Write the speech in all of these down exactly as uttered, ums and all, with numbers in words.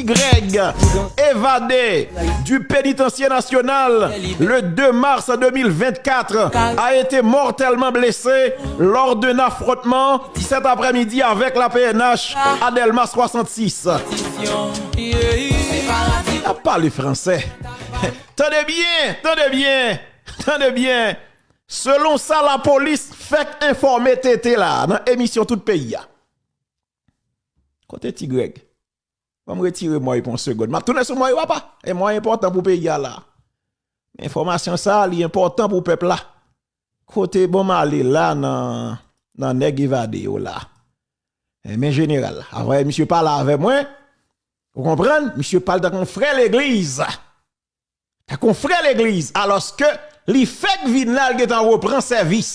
Greg, évadé du pénitencier national le deux mars deux mille vingt-quatre, a été mortellement blessé lors d'un affrontement cet après-midi avec la P N H à Delmas soixante-six. N ap pale fransè. Tande byen, tande byen, tande byen. Selon sa lapolis fèk enfòme T T la nan emisyon Tout Peyi a. Kote Ti Greg? Ban m retire mwen pou yon segonn. M ap tounen sou mwen, papa. E mwen enpòtan pou peyi a la. Enfòmasyon sa a, li enpòtan pou pèp la. Kote bon m ale la nan, nan nèg evade yo la. Enben jeneral, avan misye pale avè mwen, ou konprann? Misye pale tankou yon frè legliz. Tankou yon frè legliz, alòske li fèk vin la, li gentan repran sèvis.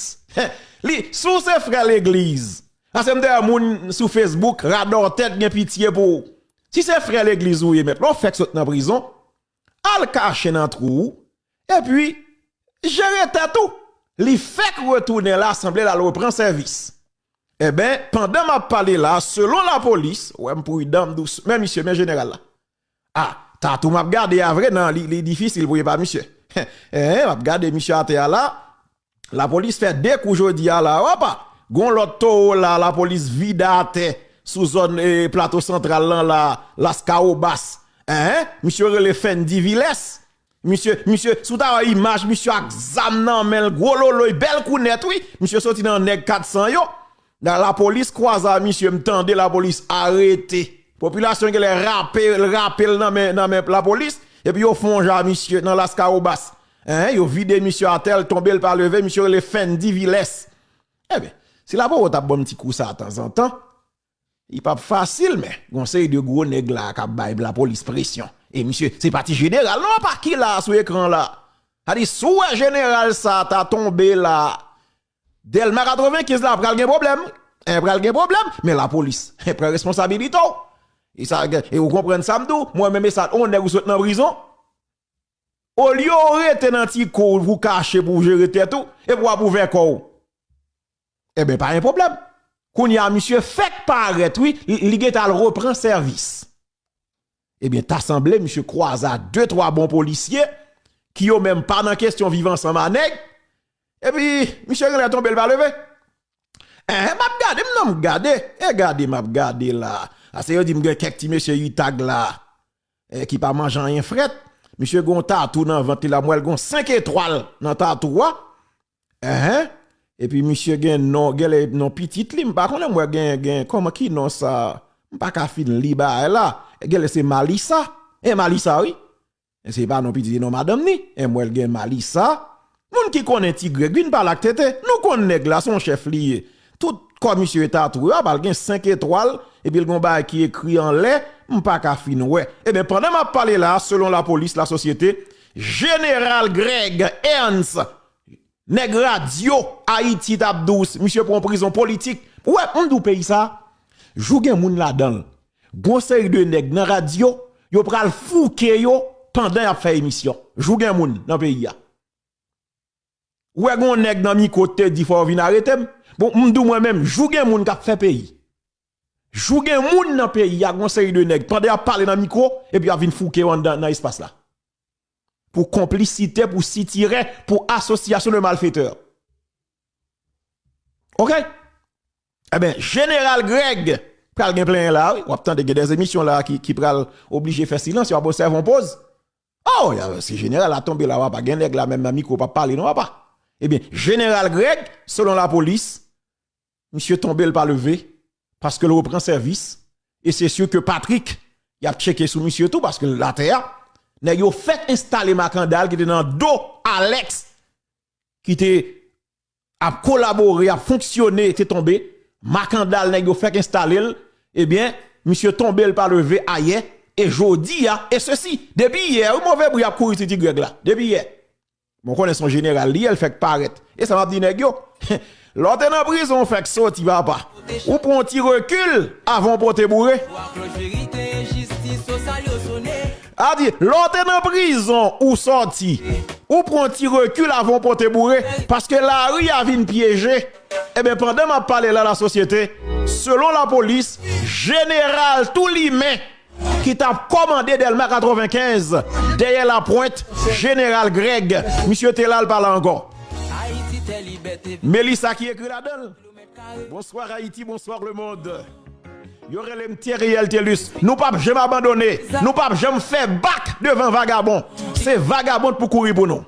Li, si w se frè legliz, paske m te wè moun sou Facebook, radòtèt gen pitye pou ou. Si se frè legliz ou ye, mèt, lè w fèk sot nan prizon, al kache nan twou ou, epi jere tèt ou. Li fèk retounen la, sanble l al repran sèvis. Enben, pandan m ap pale la, selon lapolis, wè m pridan, m dous, men misye, men jeneral la. A, tatou m ap gade a vre, nan, li, li difisil pou ye pa misye. Enhen, m ap gade misye atè a la. Lapolis fè de kou jodi a la, opa! Gon lòt towo la, lapolis vide atè sou zòn, eh, Plato Santral lan la, Laskawobas. Enhen, misye rele Fendi Viles. Misye, misye, si w ta wè imaj misye ak zam nan men l, gwo loloy, bèl kounèt, wi. Misye soti nan nèg kat san yo. Nan lapolis kwaze a misye, m tande lapolis arete. Popilasyon genlè rape, rape l nan men, nan men lapolis. Epi yo fè yon jan a misye nan Laskawobas. Enhen, yo vide misye atè, l tonbe, l pa leve, misye rele Fendi Viles. Ebyen, si lapopo t ap ban m ti kou sa tanzantan, li p ap fasil, men gon seri de gwo nèg la k ap bay lapolis presyon. E misye, se pa ti jeneral non, apa, ki la sou ekran la. Sa di, si w wè jeneral sa ta tonbe la, Dèlma katrevenkenz la pral gen pwoblèm. En, pral gen pwoblèm, men lapolis, en, pran responsabilite w. E sa, e ou konprann sa m di w, mwen menm e sa, on nèg ou sot nan prizon, olye w rete nan ti kou w pou w kache, pou w jere tèt ou, epi w ap ouvè kò w. Enben, pa gen pwoblèm. Kounye a, misye fèk parèt, wi, li, li gentan al repran sèvis. Ebyen, ta sanble misye kwaze a de twa bon polisye, ki yo menm pa nan kesyon viv ansanm a nèg, epi misye genlè tonbe, l pa leve. Enhen, m ap gade, m nan m gade, e gade m ap gade la. Ase yo di m gen kèk ti mesye itag la, eh, ki pa manje anyen frèt. Misye gon tatou nan vant li la, m wè l gon senk etwal nan tatou a. Enhen. Epi misye gen non, genlè non pitit li, m pa konnen, m wè gen, gen, kòman ki non sa? M pa ka fin li bagay la. Genlè se Malisa. E Malisa, wi. E se pa non pitit, non madanm ni. E m wè l gen Malisa. Moun ki konnen Ti Greg, vin pale ak Tete. Nou konn nèg la, se yon chèf li ye. Tout kò misye tatouye, apa l gen senk etwal, epi l gon bagay ki ekri anlè, m pa ka fin wè. Ebyen, pandan m ap pale la, selon lapolis, lasosyete, Jeneral Greg Ernst, nèg radyo Ayiti t ap dous, misye pran prizon politik. Ou wè, m di w peyi sa, jou gen moun ladan l. Gon seri de nèg nan radyo, yo pral fouke yo pandan y ap fè emisyon. Jou gen moun nan peyi a. Ou wè gon nèg nan mikwo te di fò yo vin arete m. Bon, m di w mwen menm, jou gen moun k ap fè peyi. Jou gen moun nan peyi a, gon seri de nèg, pandan y ap pale nan mikwo, epi y ap vin fouke yo anndan nan espas la. Pou konplisite, pou sitirè, pou asosyasyon de malfetè. Oke? Ebyen, Jeneral Greg pral gen plenyen la, wi. W ap tande gen de emisyon la ki, ki pral oblije fè silans, y ap obsève yon poz. Oh, ya, si jeneral la tonbe la, w apa, gen nèg la menm nan mikwo p ap pale non, apa. Ebyen, Jeneral Greg, selon lapolis, misye tonbe, l pa leve, paske l repran sèvis. E se si ke Patrick, y ap tcheke sou misye tou, paske l atè a. Nèg yo fèk enstale makandal ki te nan do Alex, ki te ap kolabore, ap fonksyone, te tonbe. Makandal nèg yo fèk enstale l. Ebyen, misye tonbe, l pa leve ayè. E jodi a, e sesi, depi yè, wi, move bri ap kouri sou Ti Greg la. Depi yè. Bon, konnen se yon jeneral li ye, l fèk parèt. E sa m ap di nèg yo. Lè w te nan prizon, w fèk soti, papa. Ou pran yon ti rekil avan w pote boure. A di, lè w te nan prizon, ou sòti. Ou pran yon ti rekil avan w pote boure. Paske lari a vin pyeje. Ebyen, pandan m ap pale la, lasosyete, selon lapolis, jeneral tou limen. ki t ap kòmande Dèlma katrevenkenz, dèyè Lapwent, Jeneral Greg. Misye te la, l pa la ankò. Melissa ki ekri ladan l. Bonsoir Haïti, bonsoir le monde. Yo rele m Thierry L. Thelus. Nou p ap janm abandone. Nou p ap janm fè bak devan vagabon. Se vagabon pou kouri pou nou.